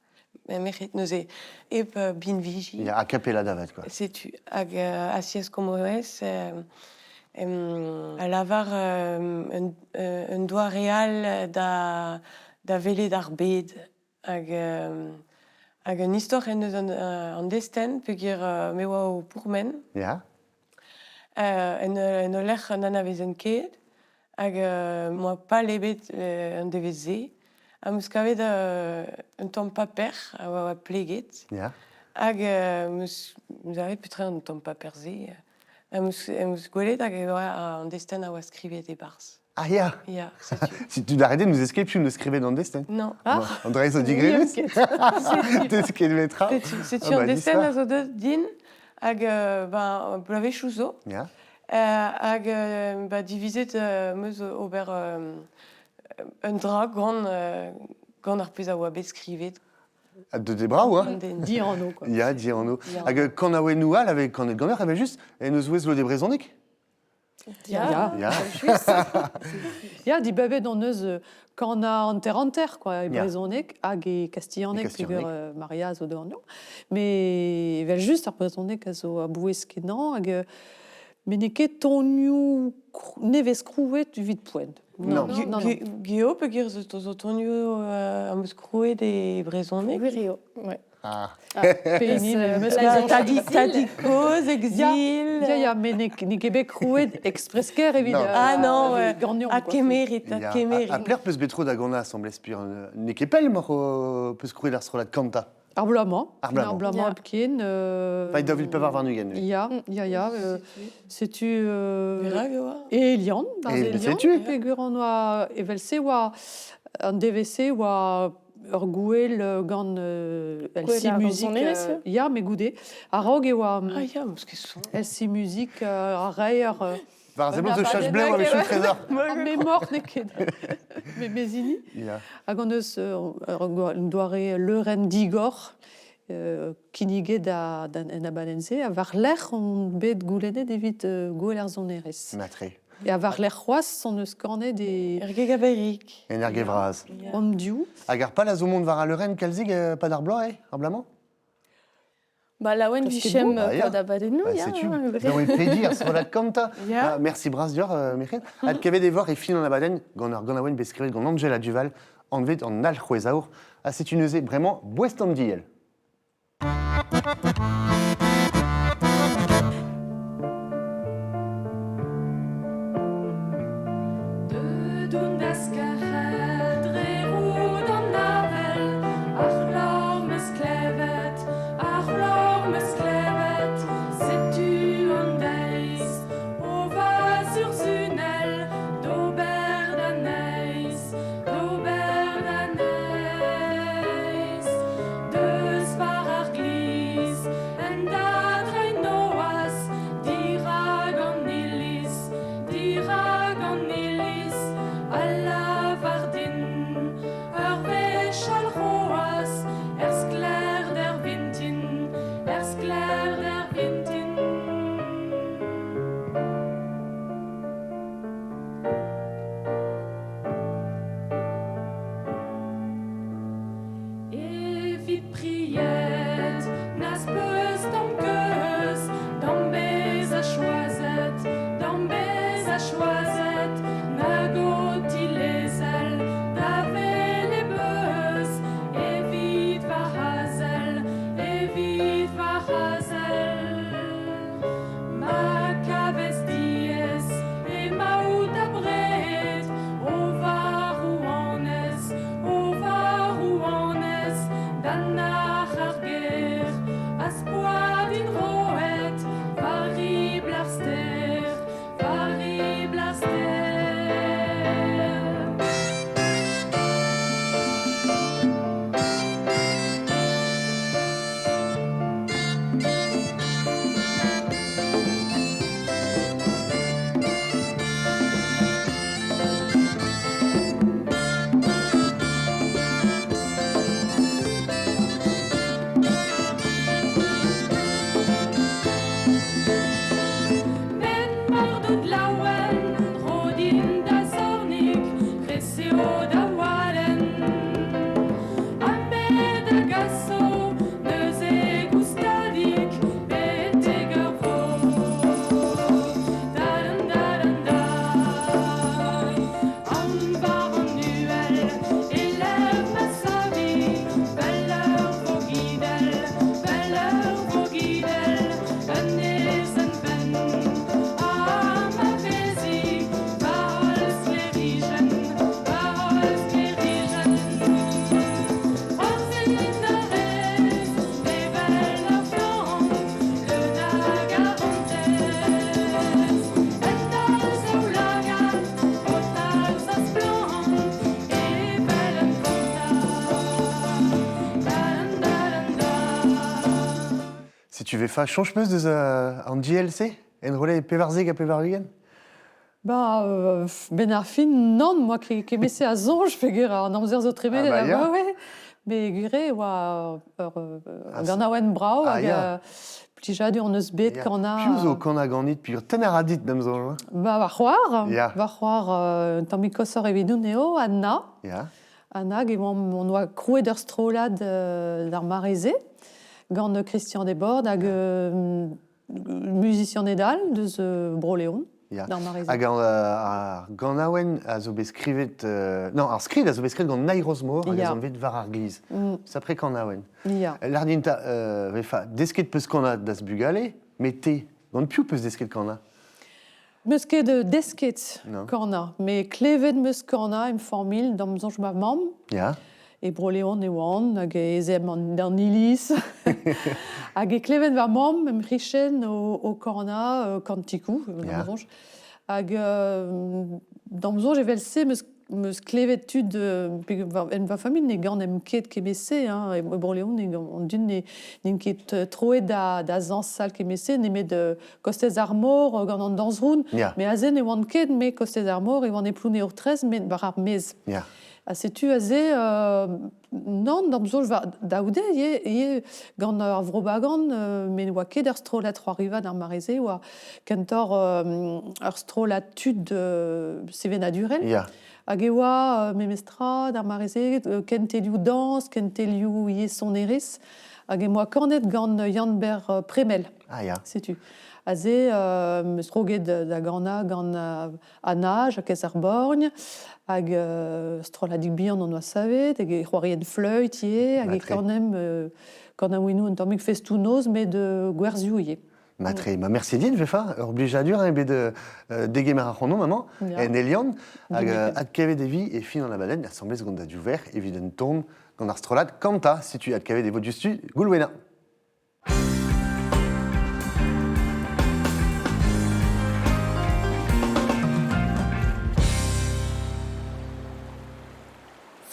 merc'hed neuze hep binviji. Ya, a cappella davat, quoi. Setu hag asiez komoez a lavar un doare all da welet ar bed hag hag un istor en deus an destenn peogwir me oa o pourmen. Ya. En ul lec'h n'anavezen ket hag m'oa pal ebet an devezh-se. Ha 'm eus kavet un tamm paper a oa pleget. Ya. Hag 'm eus aret petra an tamm paper-se. Em eus gwelet hag e oa an destenn a oa skrivet e-barzh. Ah ya. Ya, setu. Si tu d'arrêter de nous escape, tu nous scrivais dans le destin. Non. Ah. André zo digrevus. Deus ket metra. Setu, setu Ah, an bah, destenn distar. a zo deut din hag ben, bloavezhioù zo. Ya. Hag ba, divizet meus ober un dra gant, gant ar pezh a oa bet skrivet. Ah, de debra oa. An den. Di anv, quoi. Ya, di anv. Di anv. Hag kan a oa nou al avec kan ganer avait juste en eus ouez lo de brezonek. Ya. Ya. Ya, di babet on eus kan a anter-anter, quoi, e Ya. brezhoneg hag e kastillaneg, E kastillaneg. peogwir Maria a zo de anv. Mais evel just ar brezhoneg a zo a bouez kenañ hag met n'eo ket tonioù nevez krouet evit poent. Non. Non, non, non. Geo, peogwir zo zo tonioù am eus krouet e brezhoneg. Gwir eo, ouais. Ah. Pehini, meus ket Tadi kozh, exil. Ya, ya, met n'eo ket bet krouet expresker evit Non. Ah non, evit ganeomp, a quoi. kemerit, a Ya. kemerit. A pler peus betro da gana assemblez pur n'eo ket pell moc'h o peus krouet ar strollad kanta. Ar bloaz-mañ. Ar bloaz-mañ. Ar bloaz-mañ Ya. hepken. Paet daou vil pevar warn-ugent. Ya, ya, ya. Setu... Perak e oa? E Elian, barz E Elian. setu. Peogwir an oa evel-se oa an DVC oa ur gouel gant Gouel LC ar Music. sonerezh, Ya, me goude. A-raok e oa Ah ya, meus ket son. LC Music ar reier... War Un zeblant zo chach abadenn blev hag a e- trezor. Ah, me mort n'eo ket. Me mezini. Ya. Hag an eus un doare leurenn digor kinniget da, da, en abadenn-se, a war lec'h on bet goulennet evit gouel ar sonerezh. Matre. E a war lec'h c'hoazh on eus kanet e Er gegaberik. En er gevraz. on div. Hag ar pal a zo mont war a leurenn kalzig pad ar bloaz, eh, ar bloaz-mañ? Ba, laouen Parce que vichem bon. Bah, ya. pad abadennoù, Bah, ya. setu. vrai. Da oe pedi ar strollad kanta. Ya. Ah, merci bras dior, Mic'het. Ad kevet e vor e fin an abadenn gant ar ganaouenn bet skrivet gant Angela Duval, anvet an al c'hwez aour. Ha setu neuze bremañ boest an diel. Deut on da skaret dre roud an avel, ar c'hloc'h meus klevet, ar c'hloc'h meus klevet, setu an deiz, o va surzhunell, d'ober da neizh, d'ober da neizh. Deus war ar glizh, en da dreinoaz, dirak an iliz, dirak an iliz, a lavar din, ur wech al c'hoazh, er sklaer d'er vintin, er sklaer d'er vintin. Evit pried, n'az peus tamm keuz, d'am bezañ choazet, d'am bezañ choazet, nag o tilezel da wel e beuz, evit Setu vefa soñj 'peus deus an DLC enrollet e 94 ha 80? Ba, 'benn ar fin, nann, moi kement-se a soñj peogwir an amzer zo tremenet Ah bah ya. abaoe. Mais gwir eo e oa ur ganaouenn brav Ah hag ya. plijadur hon eus bet Ya. kanañ. Piv zo kanañ ganit peogwir tenn a ra dit da'm soñj hein? Ba, va c'hoar, Ya. va c'hoar un tammig koshoc'h evidoun eo, Anna. Ya. Anna, hag e oamp, on oa krouet ur strollad d'ar mare-se gant Christian Desbordes hag musicianed all deus Bro-Leon. Ya. D'ar mare-se. Hag ar ganaouenn a zo bet skrivet... non, ar skrid a zo bet skrivet gant Naï Rozmor hag a zo bet war ar gliz. Sapre kanaouenn. Ya. Lâr din 'ta, vefa, desket 'peus kanañ da'z bugale, met te, gant piv 'peus desket kanañ? 'Meus ket desket kanañ, met klevet 'meus kanañ em familh d'am soñj ma mamm. Ya. E Bro-Leon e oan hag ez aemp d'an iliz. Hag e kleven va mamm em c'hichen o kanañ kantikoù, d'am soñj. Hag d'am soñj evel-se 'meus klevet tud en va familh ne ganemp ket kement-se hein, e Bro-Leon an dud n'int ket troet da zañsal kement-se nemet kostez ar mor gant an dañs-round. Mais aze ne oan ket me kostez ar mor e oan e Plouneour-Trez met war ar maez. Ha setu aze nann d'am soñj da goude ivez gant ar Vro-Bagan met ne oa ket ur strollad c'hoariva d'ar mare-se oa kentoc'h ur strollad tud sevenadurel. Hag e oa memestra d'ar mare-se kentelioù dañs, kentelioù ivez sonerezh. Hag em boa kanet gant Yann-Ber Premel. Ah, ya. Setu. Aze 'm eus kroget da ganañ gant Anna, Jakez ar Borgn, hag strolladig bihan hon oa savet, hag e c'hoarien fleüt ivez, hag e kanemp kanaouennoù un tammig festoù-noz, met gwerzioù ivez. Matre, ma merci dit, vefa, ur blijadur hein, bet degemer ac'hanomp amañ, en Elian, hag adkavet e vi e fin an abadenn, asambles gant da div verc'h evit un ton gant ar strollad Kanta, setu adkavet e vo diouzhtu Goulwena.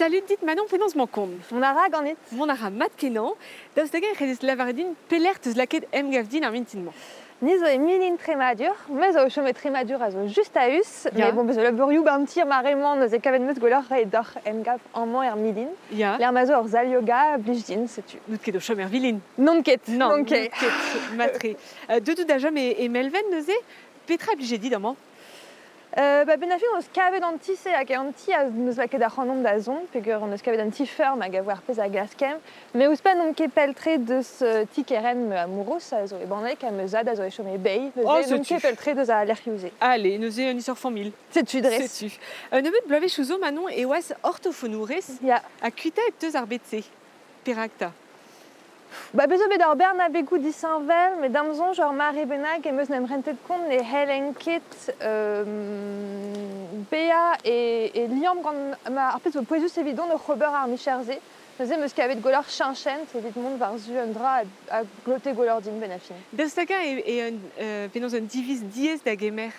Salut dit Manon, penaos 'mañ kont? Mont a ra ganit. Mont a ra mat-kenañ. Daoust hag-eñ e c'hellez lavaret din pelec'h 'teus lakaet emgav din ar mintin-mañ? Ni zo e Milin Tremadur. Me zo o chom e Tremadur a zo just a-us. Mais bon, bezo labourioù ba'n tir mare-mañ neuze kavet 'meus gwelloc'h reiñ deoc'h emgav amañ er Milin. Lec'h ma zo ur sal yoga, blij din, setu. N'out ket o chom er vilin? N'on ket, Non, n'on ket. ket. Matre. Deuet out da chom e Melven neuze. Petra a blije dit amañ? Ba benn ar fin on eus kavet an ti-se hag an ti a n'eus lakaet ac'hanomp da zont peogwir on eus kavet un ti-feurm hag a voe ar pezh a glaskemp. Mais ouzhpenn n'omp ket pell-tre deus ti kerent ma amourouz a zo e Banneg ha ma zad a zo e chom e Bei. Neuze Oh, n'omp setu. ket pell-tre deus al lec'hioù-se. Allez, neuze un istor familh. Setu dres. Setu. Un nebeud bloavezhioù zo Manon e oas ortofonourez Ya. ha kuitaet teus ar bed-se. Perak 'ta? Ba bez zo bet ur bern abegoù disheñvel, met da'm soñj ur mare bennak em eus 'n em rentet kont ne c'hellen ket bezañ e liamm gant ma ar pezh zo pouezus evidon oc'h ober ar micher-se. Neuze em eus kavet gwelloc'h cheñch hent evit mont war-zu un dra a glote gwelloc'h din benn ar fin. Daoust hag-eñ e penaos un diviz diaes da gemer?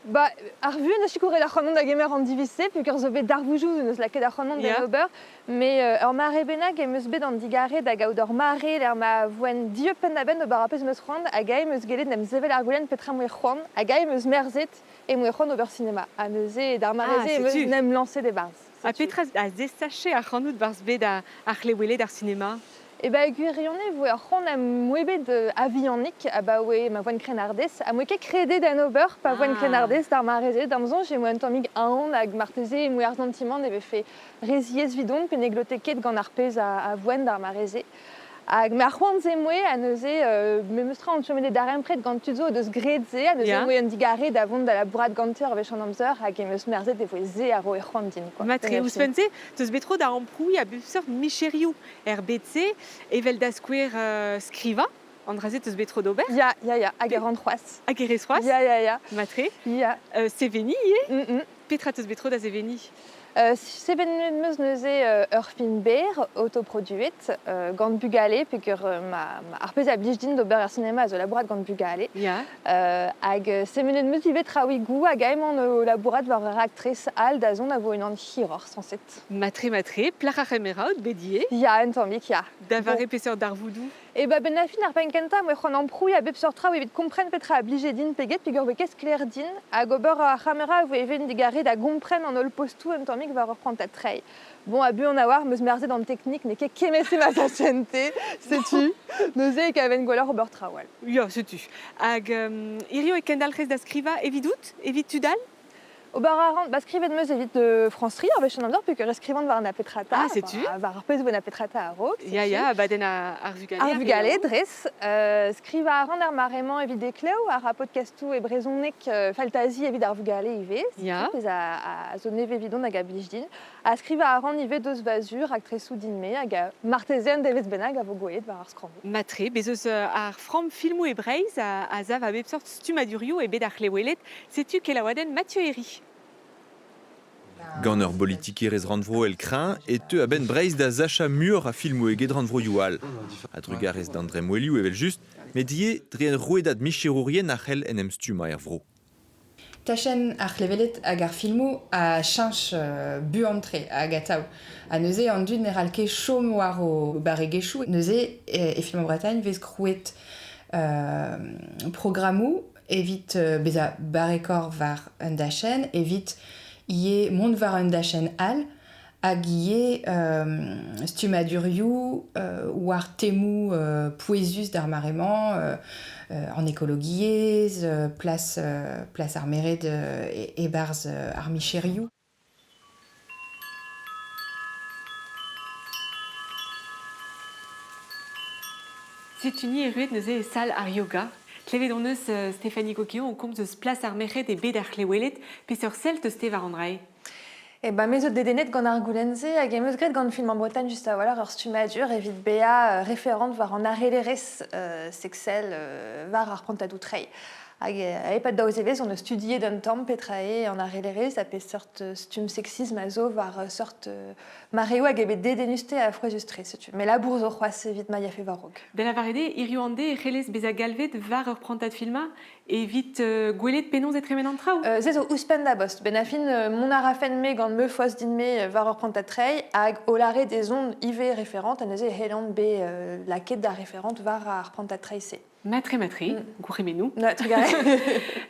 Ba, ar vuhez 'neus sikouret ac'hanon da gemer an diviz-se peogwir zo bet darvoudoù 'neus lakaet ac'hanon d'en ober. Mais ur mare bennak em eus bet an digarez da gaout ur mare lec'h ma voen dieub penn-da-benn ober ar pezh 'm eus c'hoant hag aet em eus gellet 'n em sevel ar goulenn petra 'm boa c'hoant hag aet em eus merzet em boa c'hoant ober sinema. Ha neuze d'ar mare-se em eus 'n em lañset e-barzh. Ha petra a zesache ac'hanout 'barzh bed ar c'hleweled ar sinema? E ba e gwirionez e voe ur c'hoant am boa bet a-vihanik abaoe ma voen krennardez ha 'moa ket kredet d'en ober pa voen krennardez d'ar mare-se. Da'm soñj e voe un tammig aon hag marteze e voe ar santimant e vefe re ziaes 'vidon pe ne glote ket gant ar pezh a voen d'ar mare-se. Hag ma c'hoant-se 'm boa ha neuze memes tra on chomet e darempred gant tud zo o deus graet se ha neuze em boa un digarez da vont da labourat gante ur wech an amzer hag em eus merzet e voe se a roe c'hoant din. Quoi. Matre ouzhpenn-se, 'teus bet tro da amprouiñ a bep seurt micherioù er bed-se, evel da skouer skrivañ, an dra-se 'teus bet tro d'ober? Ya, ya, ya, hag e ran c'hoazh. Hag e rez c'hoazh? Ya, ya, ya. Matre. Ya. Seveniñ ivez? Petra 'teus bet tro da seveniñ? Sevenet 'm eus neuze ur film berr autoproduet gant bugale peogwir ma, ar pezh a blij din d'ober er sinema a zo labourat gant bugale. Hag sevenet 'm eus ivez traoùigoù hag emaon o labourat war ur raktres all da zont a vo unan hiroc'h sañset. Matre, matre, plac'h ar c'hemera out bet ivez? Ya, un tammig, ya. Da vare peseurt darvoudoù? E ba ben a fin ar penn kentañ 'moa c'hoant amprouiñ a bep seurt traoù evit kompren petra a blije din pe get peogwir 'voe ket sklaer din hag ober ar c'hamera a voe even digarez da gompren an holl postoù un tammig war ur prantad treiñ. Bon, ha buan a-walc'h 'm eus merzet an teknik n'eo ket kement-se ma zachen-te, setu. Neuze e kaven gwelloc'h ober traoù all. Ya, setu. Hag hirio e kendalc'hez da skrivañ evidout, evit tud all? Ober a ran, ba skrivet 'm eus evit France 3 ar wech an amzer peogwir e skrivan war na petra 'ta, Ah, setu. war ar pezh 'vo na petra 'ta a-raok. Ya, ya, abadenn ar vugale. Ar vugale, dres. Skrivañ a ran ar mare-mañ evit Eklev, a ra podcastoù e brezhoneg faltazi evit ar vugale ivez. Ya. Pezh a zo nevez evidon hag a blij din. Ha skrivañ a ran ivez deus va zu raktresoù din-me hag marteze un devezh bennak a vo gwelet war ar skrammoù. Matre, bez eus ar framm filmoù e Breizh a sav a bep seurt stummadurioù e bed ar c'hleweled. Setu kelaouadenn Mathieu Herry. Gant ur bolitikerezh rannvroel kreñv e teu a-benn Breizh da sachañ muioc'h a filmoù eget rannvroioù all. A-drugarez d'an dremmwelioù evel-just, met ivez dre ur rouedad micherourien a c'hell en em stummañ er vro. Tachenn ar c'hleveled hag ar filmoù a cheñch buan-tre hag atav. Ha neuze an dud ne c'hall ket chom war o barregezhioù. Neuze e Film en Bretagne vez krouet programmoù evit bezañ barrekoc'h war un dachenn, evit ivez mont war un dachenn all hag ivez stummadurioù war temoù pouezus d'ar mare-mañ, an ekologiezh, plas, plas ar merc'hed e-barzh ar micherioù. Setu ni erruet neuze e sal ar yoga. Klevet hon eus Stéphanie Coquillon o komz eus plas ar merc'hed e bed ar c'hleweled. Peseurt sell 'teus te war an dra-se? Eh ben, me zo dedennet gant ar goulenn-se hag em eus graet gant Film en Bretagne just a-walc'h ur stummadur evit bezañ référente war an arellerezh seksel war ar prantadoù treiñ. Hag e-pad daou zevezh on eus studiet un tamm petra eo an arellerezh ha peseurt stumm seksism a zo war seurt mareoù hag eo bet dedennus-te ha frouezhus-tre setu. Mais labour zo c'hoazh evit ma yafe war-raok. Da lavaret eo, hiziv an deiz e c'hellez bezañ galvet war ur prantad filmañ evit gwelet penaos e tremen an traoù. Se zo ouzhpenn da bost. Ben a fin, mont a rafen-me gant me foz din-me war ur prantad treiñ hag o lâret ez on ivez référente ha neuze e c'hellan bet lakaet da référente war ar prantad treiñ-se. Matre, matre, gourc'hemennoù. Na, trugarez.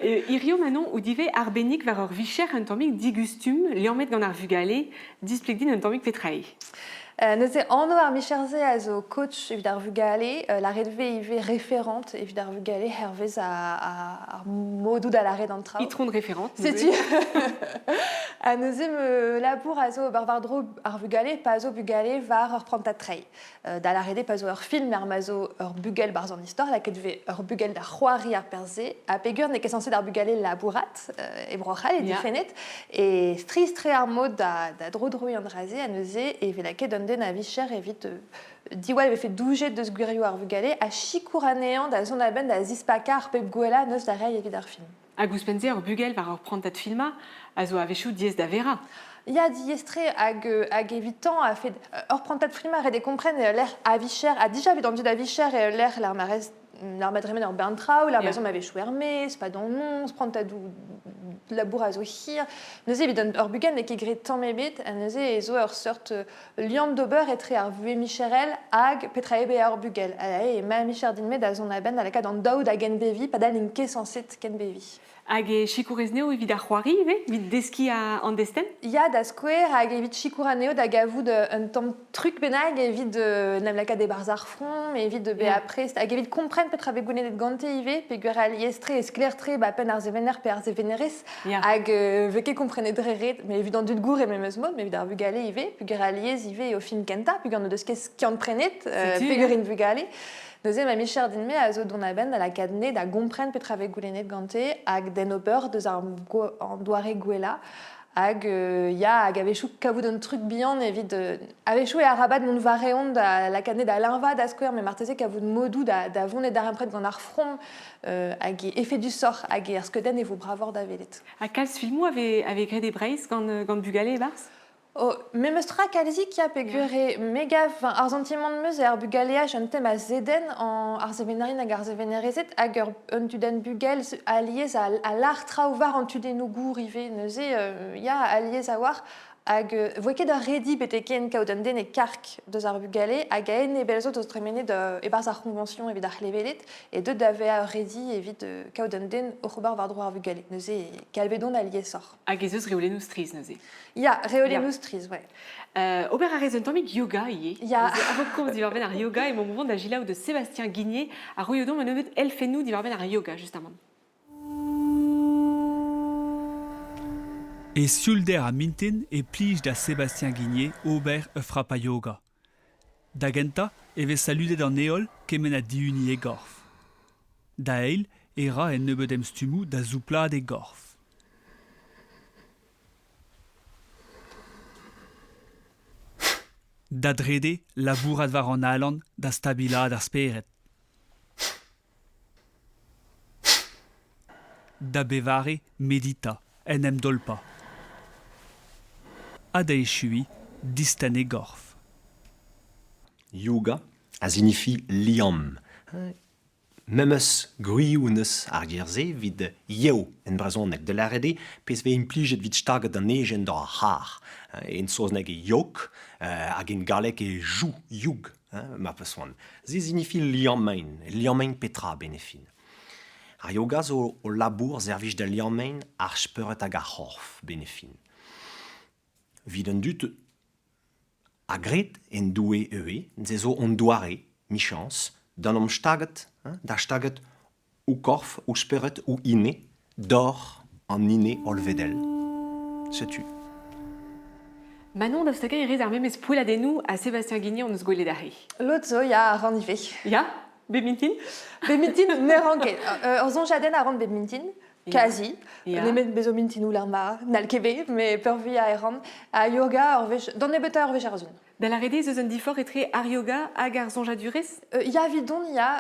Hirio Manon out ivez arbennik war ur vicher un tammig digustum, liammet gant ar vugale. Displeg din un tammig petra eo. Neuze anv ar micher-se a zo coach evit ar vugale, lâret vez ivez référente evit ar vugale hervez ar modoù da lâret an traoù. Itron référente. Setu. Ha neuze me labour a zo ober war-dro ar vugale pa zo bugale war ur prantad treiñ. Da lâret eo pa zo ur film er ma zo ur bugel barzh an istor, lakaet vez ur bugel da c'hoari ar perzh-se, ha peogwir n'eo ket sañset ar bugale labourat e Bro-C'hall, e difennet, e strizh-tre ar mod da, da dro-droiñ an dra-se, ha neuze e vez lakaet un den a vicher evit diwall e vefe doujet deus gwirioù ar vugale ha sikour anezhañ da zont a-benn da zispakañ ar pep gwellañ neus da reiñ evit ar film. Hag ouzhpenn-se, ur bugel war ur prantad filmañ a zo a-wechoù diaes da verañ. Ya, diaes-tre hag, hag evitañ a-fet ur prantad filmañ ret eo kompren eo lec'h a-vicher ha dija evit an dud a-vicher eo lec'h lec'h ma rez lec'h ma dremen ur bern traoù, lec'h ma zo ma wechoù er-maez, pa d'an noz, prantadoù labour a zo hir. Neuze evit ur bugel n'eo ket graet tamm ebet ha neuze e zo ur seurt liamm d'ober etre ar vuhez micherel hag petra eo bezañ ur bugel. Ha eo ma micher din-me da zont a-benn da lakaat an daou da genbeviñ padal n'int ket sañset kenbeviñ. Hag e sikourez anezho evit ar c'hoari ivez, evit deskiñ an destenn? Ya, da skouer, hag evit sikour anezho da gavout un tamm truc bennak evit en em lakaat e-barzh ar front, evit bezañ prest, hag evit kompren petra vez goulennet gante ivez, peogwir alies-tre e sklaer-tre ba penn ar sevener pe ar sevenerez, Hag vez ket komprenet dre ret, met evit an dud gour e memes mod, met evit ar vugale ivez, peogwir alies ivez eo film kentañ, peogwir n'o deus ket skiant-prenet, peogwir int vugale. Neuze ma micher din-me a zo dont a-benn da lakaat ne da gompren petra vez goulennet gante hag d'en ober deus ar an doare gwellañ. Hag ya, hag a-wechoù kavout un truc bihan evit... a-wechoù eo arabat mont war-eeun da lakaat ne da leñvañ da skouer, met marteze kavout modoù da vont e darempred gant ar from hag efedusoc'h hag er skeudenn e vo bravoc'h da welet. Ha kalz filmoù a vez, a vez graet e Breizh gant, gant bugale e-barzh? Oh, memes tra kalzik ya peogwir eo me gav ar santimant 'm eus eo ar bugaleaj un tem a zedenn an ar sevenerien hag ar sevenerezed hag ur, un tudenn bugel alies a, a lâr traoù war an tudennoù gour ivez. Neuze ya alies a-walc'h. Hag voe ket ur redi betek-hen kaout un den e karg deus ar vugale hag a-enep zo deus tremenet e-barzh ar c'hoñvañsion evit ar c'hleveled e deut da vezañ ur redi evit kaout un den oc'h ober war-dro ar vugale. Neuze e galvedont aliesoc'h. Hag ez eus reolennoù strizh neuze? Ya, reolennoù strizh, ouais. Ober a rez un tammig yoga ivez. Ya. A-raok komz diwar-benn ar yoga emaomp o vont da selaou deus Sébastien Guigné a roio deomp un nebeud elfennoù diwar-benn ar yoga justamant. E sioulder ha mintin e plij da Sébastien Guigné ober ur frapa yoga. Da gentañ e vez saludet an heol kement ha dihuniñ e gorf. Da eil e ra un nebeud emstummoù da souplaat e gorf. Da drede, labourat war an alan da stabilaat ar spered. Da bevare, meditañ, en em dolpañ. Ha da echuiñ, distenn e gorf. Yoga a signifi liamm. Memes gwrioù neus ar ger-se evit yev en brezhoneg, da lâret eo pezh vez implijet evit stagañ d'an ejen d'ar c'harr. En saozneg eo yoke hag en galleg eo joug, youg, ma peus c'hoant. Se signifi liammañ, liammañ petra a-benn e fin. Ar yoga zo o labour servij da liammañ ar spered hag ar c'horf 'benn e fin. Evit an dud a gred en Doue ivez, se zo hon doare, 'michañs, d'an amstaget, da staget ho korf, ho spered, ho ine, dor an ine hollvedel. Setu. Manon, daoust hag-eñ e rez ar memes poelladennoù ha Sébastien Guigné hon eus gwelet aze? Lod zo, ya, a ran ivez. Ya? Bep mintin? Bep mintin, ne ran ket. Ur soñjadenn a ran bep mintin. Kazi. Nemet bezo mintinoù ar ma n'hall ket bet, met peurvuiañ e ran. Ha yoga ur wech, d'an nebeutañ ur wech ar zun. Da lâret eo ez eus un diforc'h etre ar yoga hag ar soñjadurezh? Ya, 'vidon, ya.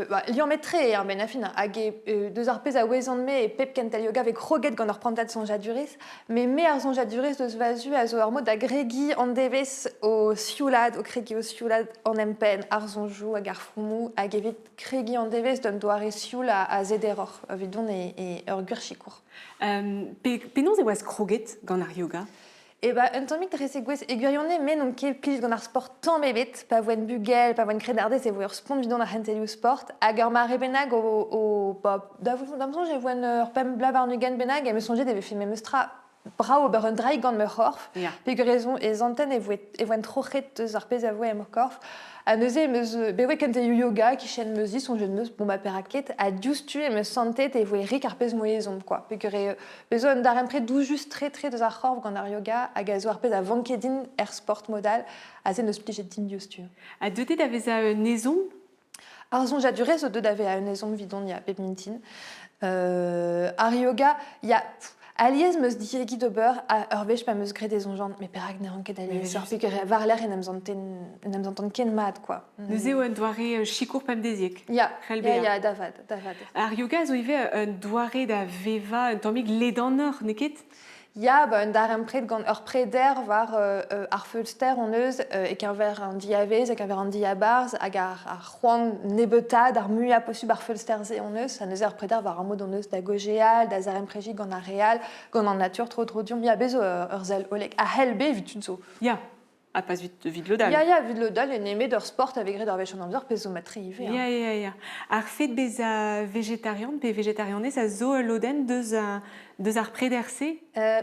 Ba, liammet-tre eo ar benn ar fin. Hag e, deus ar pezh a ouezan-me e pep kentel yoga vez kroget gant ur prantad soñjadurezh. Met me ar soñjadurezh deus va zu a zo ur mod da gregiñ an devezh o sioulaat, o kregiñ o sioulaat an empenn, ar soñjoù hag ar fromoù, hag evit kregiñ an devezh d'un doare sioul ha sederoc'h evidon e ur gwir sikour. Penaos e oas kroget gant ar yoga? E ba un tammig dre zegouezh e gwirionez me n'on ket plijet gant ar sport tamm ebet pa voen bugel, pa voen krennardez e voe ur spont evidon ar c'hentelioù sport hag ur mare bennak o, o ba, da'm soñj e voen ur pemp bloaz warn-ugent bennak e me soñje e vefe memes tra brav ober un draig gant ma c'horf peogwir e zanten e voe e voen troc'het eus ar pezh a voe em c'horf ha neuze em eus bet voe kentelioù yoga e-kichen em eus dit soñjet em eus bon bah perak ket ha diouzhtu em eus santet e voe rik ar pezh 'moa ezhomm quoi peogwir bez zo un darempred doujus-tre tre deus ar c'horf gant ar yoga hag a zo ar pezh a vanke din er sport mod all ha se n'eus plijet din diouzhtu. Ha deuet eo da vezañ un ezhomm? Ar soñjadurezh zo deuet da vezañ un ezhomm 'vidon ya, bep mintin. Ar yoga, ya, alies 'm eus diegi d'ober ur wech pa 'm eus graet e soñjan met perak ne ran ket alies peogwir war-lerc'h en em santen en em santan ken mat quoi. Neuze eo un doare sikour pemdeziek. Ya, ya, ya, da vat, da vat. Ar yoga zo ivez un doare da vevañ un tammig ledanoc'h, n'eo ket? Ya, ba, un darempred gant ur preder war ar feulster hon eus e-keñver an diavez, e-keñver an diabarzh hag ar, ar c'hoant nebeutaat ar muiañ posubl ar feulster-se hon eus. Ha neuze ur preder war ar mod hon eus da gaozeal, da zaremprediñ gant ar re all, gant an natur tro-dro deomp. Ya, bez zo ur sell hollek. A c'hell bet evit tud zo. Ya, Ha pas evit lod all. Ya, ya, evit lod all, nemet ur sport a vez graet ur wech an amzer, pezh zo mat-tre ivez. Ya, ya, ya. Ar fed bezañ vegetarian pe vegetarianez a zo ul lodenn deus, deus ar preder-se?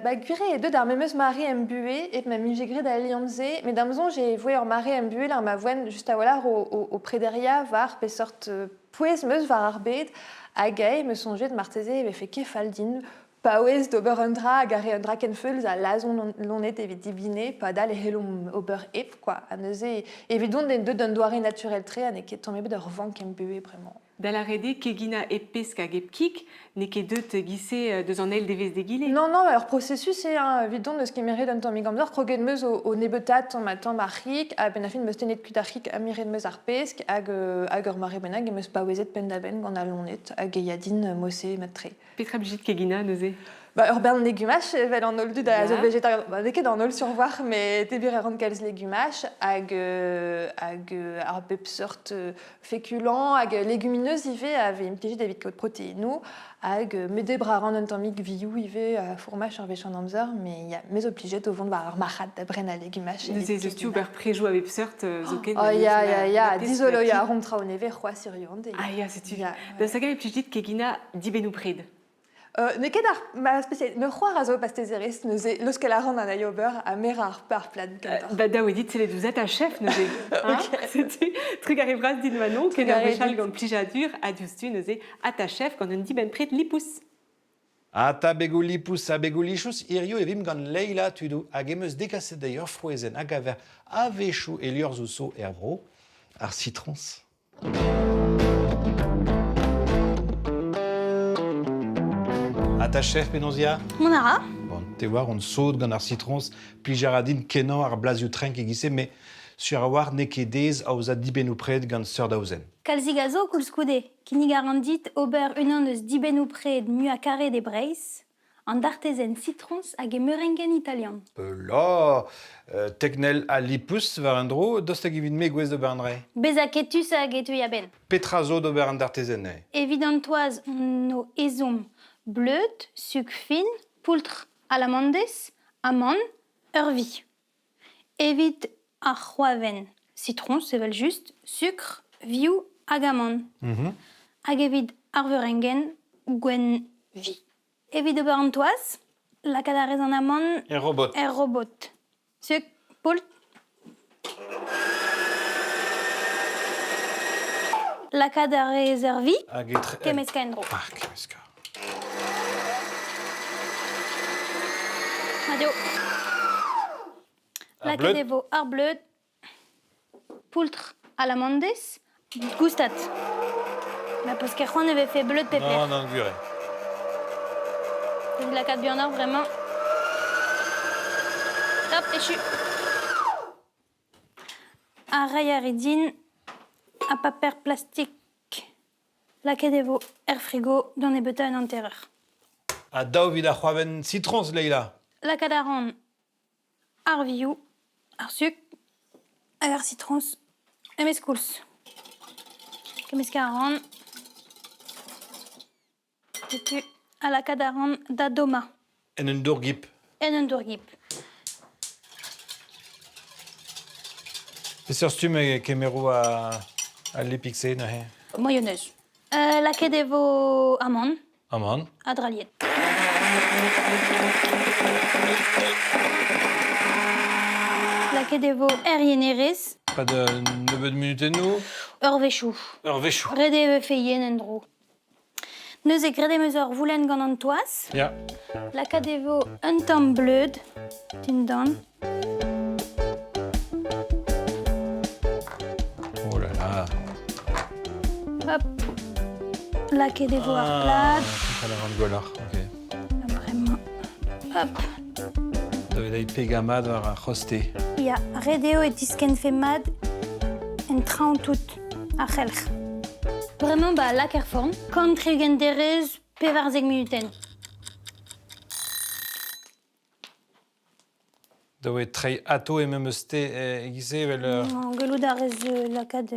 Ba, gwir eo deuet ar memes mare em buhez, hep ma 'mije graet al liamm-se, met da'm soñj e voe ur mare em buhez lec'h ma voen just a-walc'h o prederiañ war peseurt pouez 'm eus war ar bed, hag eñ 'm eus soñjet marteze e vefe ket fall din paouez d'ober un dra hag a re un dra ken feuls a lazhont loened evit dibine padal e c'hellomp ober hep quoi. Ha neuze evidon en deut d'un doare naturel-tre ha n'eo ket tamm ebet ur vank em buhez bremañ. Da lâret eo keginañ hep pesk hag hep kig n'eo ket deut e-giz-se deus an eil devezh d'egile. Non, non, ur processus eo hein. Evidon n'eus kemeret un tammig amzer. Kroget 'm eus o nebeutaat tamm-ha-tamm ar c'hig. A-benn ar fin 'm eus tennet kuit ar c'hig ha miret 'm eus ar pesk hag, hag ur mare bennak em eus paouezet penn-da-benn gant al loened hag e ya din mosse mat-tre. Petra blijit keginañ neuze? Ba, ur bern legumaj, evel an holl dud a zo Ya. vegetarian. Ba, n'eo ket an holl survoar, met tebir a ran kalz legumaj, hag, hag ar bep seurt féculent, hag légumineuse ivez a vez implijet evit kaout proteinoù, hag me debr a ran un tammig vioù ivez a fourmaj ar wech an amzer, mais ya, me zo plijet o vont war ar marc'had da brenañ legumaj. Neuze ez eus tu ober prejoù a bep seurt zoken. Oh, ya, ya, ya, dizolo ya ya, rom traoù nevez c'hoazh hiziv an deiz. Ah ya, setu. Da saga e plij dit kegina dibennoù pred. N'eo ket ar ma spécialité. Me c'hoar a zo pastezerez, neuze leuskel a ran anezhi ober ha merañ ar plad kentoc'h. Ba dav eo dit sellet ouzh ta chef neuze. Hein? Setu trugarez vras dit Manon, ken ur Trugarez wech all dit. gant plijadur ha diouzhtu neuze ha ta chef gant un dibenn-pred lipous. Ata begoù lipous ha begoù lichous, hirio e vimp gant Leila tudoù hag em eus degaset dezhi ur frouezhenn a gaver a-wechoù e liorzhoù zo er vro, ar sitroñs. Ha ta chef penaos ya? Mont a ra. Bon, te war on sot gant ar sitroñs, plij a ra din kenañ ar blazioù trenk e-giz-se, met sur a-walc'h n'eo ket aes aozañ dibennoù-pred gant seurt aozenn. Kalzik a zo koulskoude. Kinnig a ran dit ober unan eus dibennoù-pred muiañ-karet e Breizh, an dartezenn sitroñs hag e meurengenn italian. La, teknel ha lipous war un dro, daoust hag evit me gouez d'ober an dra? Bezañ ketus hag e teuy a-benn. Petra zo d'ober an dartezenn neuze? Evit an toaz hon o ezhomm bleud, suk fin, poultr alamandez, amann, ur vi. Evit ar c'hoavenn, sitroñs evel-just, sukr, vioù hag amann. Hag evit ar veurengenn, gwenn vi. Evit ober an toaz, lakaat a rez an amann Er robot. Er robot. Suk, poultr. Lakaat a rez ur vi, Hag etre... kemmeskañ en-dro. Ah, kemmeskañ. Mat eo. Ar Lakaet bleud. e vo ar bleud, poultr alamandez, goustad. Ma peus ket c'hoant e vefe bleud pep Non, lec'h. non, gwir eo. Evit lakaat buanoc'h vraiment. Hop, echu. Ar reiñ a ri din ha paper plastik. Lakaet e vo er frigo d'an nebeutañ un hanter-eur. Ha daou evit ar c'hoavenn sitroñs, Leila. Lakaat a ran ar vioù, ar suk hag ar sitroñs memes koulz. Kemmeskañ a ran. Setu ha lakaat a ran da dommañ. En un dour-gip. En un dour-gip. Peseurt stumm e kemero al lipig-se neuze? Mayonnaise. Lakaet e vo amann. Amann. Ha drailhet. Lakaet e vo er yenerez. Pas de nebeud munutennoù? Eurvezhioù. Eurvezhioù. Ret eo e vefe yen en-dro. Neuze graet em eus ur voulenn gant an toaz. Ya. Lakaet e vo un tamm bleud dindan. Oh là là. Hop. Lakaet e vo ar plad. Ah, la vente gwelloc'h, ok. Bremañ. Hop. Da vezañ pegañ mat war ar c'hoste. Ya, ret eo e tiskennfe mat en traoñ tout ar c'helc'h. Bremañ ba lak er forn, 160 derez, 14 munutenn. Da oe treiñ ato e memes te e-giz-se evel... Gellout a rez lakaat...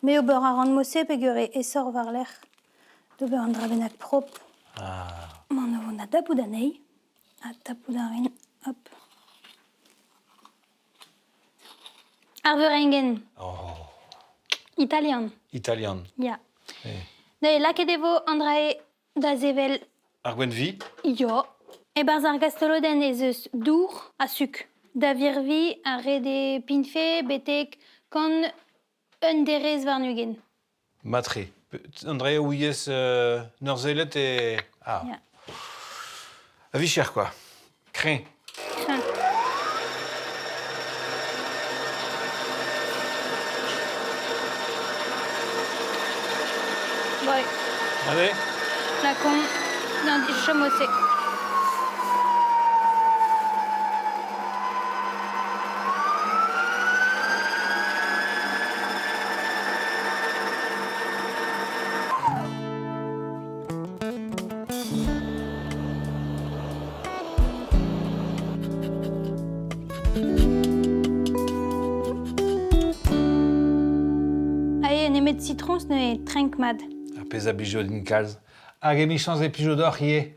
me ober a ran mod-se peogwir eo aesoc'h war-lerc'h d'ober un dra bennak prop. Ah. Mont a vont da dapout anezhi. Ha tapout a rin, hop. Ar veurengenn. Oh. Italian. Italian. Ya. Eh. Neuze, lakaet e vo an dra-se da sevel. Ar gwenn-vi? Ya. E-barzh ar gastolodenn ez eus dour ha suk. Da virviñ ar ret eo pignfe betek kant un derez warn-ugent. Matre. An dra ouiez neurzellet e... Ah. Ya. A vicher, quoi. Kreñv. Kreñv. Ouais. Allez. Lakaomp non, chom o-se. Nemet sitroñs neuze trenk mat. Ar pezh a blijo din kalz. Hag emichañs e plijo deoc'h ivez.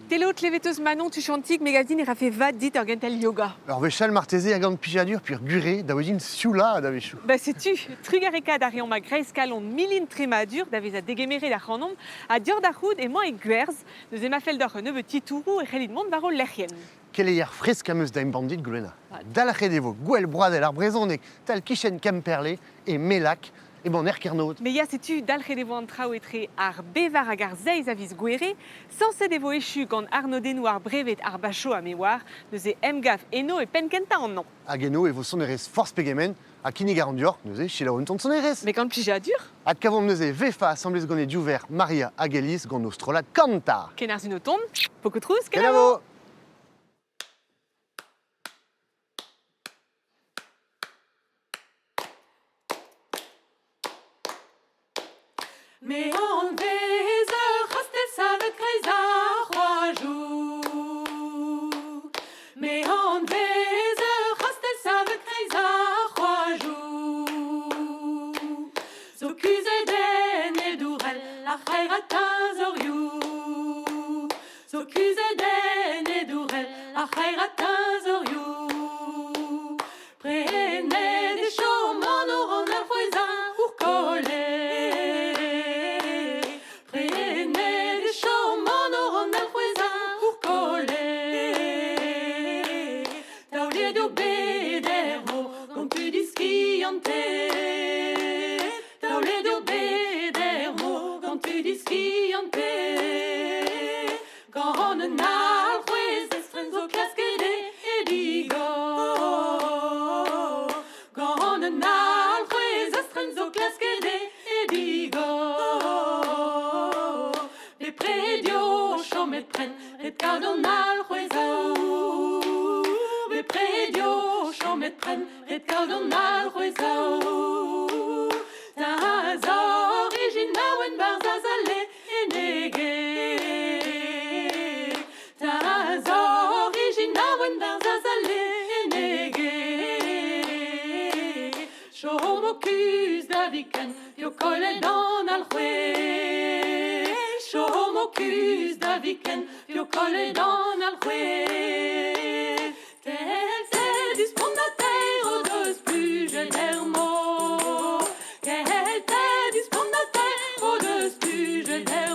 Telo klevet eus Manon Tuchantik me gav din e rafe vat dit ur gentel yoga. Ur wech all marteze a gant plijadur pur gure da wedin sioulaat a-wechoù. Ba setu, trugarekaat a reomp a-greiz kalon milin tremadur da vezañ degemeret ac'hanomp ha dioc'h da c'hoût emañ e gwerzh. Neuze ma fell deoc'h un nebeud titouroù e c'hellit mont war ho lec'hienn. Keleier fresk am eus da embann dit, Goulenna. Dalc'het e vo gwell broadel ar brezhoneg tal-kichen Kemperle e Melak emañ er Kernod. Me ya setu dalc'het e vo an traoù etre ar bevar hag ar seizh a viz Gouere. Sañset e vo echu gant arnodennoù ar breved ar bacho ha me oar. Neuze emgav eno e penn-kentañ an hañv. Hag eno e vo sonerezh forzh pegement ha kinnig a ran deoc'h neuze selaou un tamm sonerezh. Met gant plijadur. Adkavomp neuze Vefa asambles gant e div verc'h Maria hag Elise gant o strollad Kanta. Kenarzhin o tont, pokotrouz, kenavo! Me anvez ur c'hastell savet kreiz ar c'hoajoù. Me anvez ur c'hastell savet kreiz ar c'hoajoù. Zo kuzhet en e dourell ar c'haerañ teñzorioù. Zo kuzhet en e dourell ar c'haerañ teñzorioù. Prenet e chom an oran ar c'hwezhañ ourkollet. Prenet e chom an oran ar c'hwezhañ ourkollet. Taolet eo bet er mor gant tud iskiantet. Taolet eo bet er mor gant tud iskiantet. Gant un alc'hwez estren zo klasket e digor. Gant un alc'hwez estren zo klasket e digor. Bepred eo chomet prenn, ret kaout an alc'hwez aour. Bepred eo chomet prenn, ret kaout an alc'hwez aour. Da originaouen barzh azale enege. Da originaouen barzh azale enege. Chom o kuzh da viken, eo kollet an alc'hwez. Chom o kuzh da viken, eo kollet an alc'hwez. Tel dispont da teir o deus plujet er mor. Kel dispont da teir o deus plujet er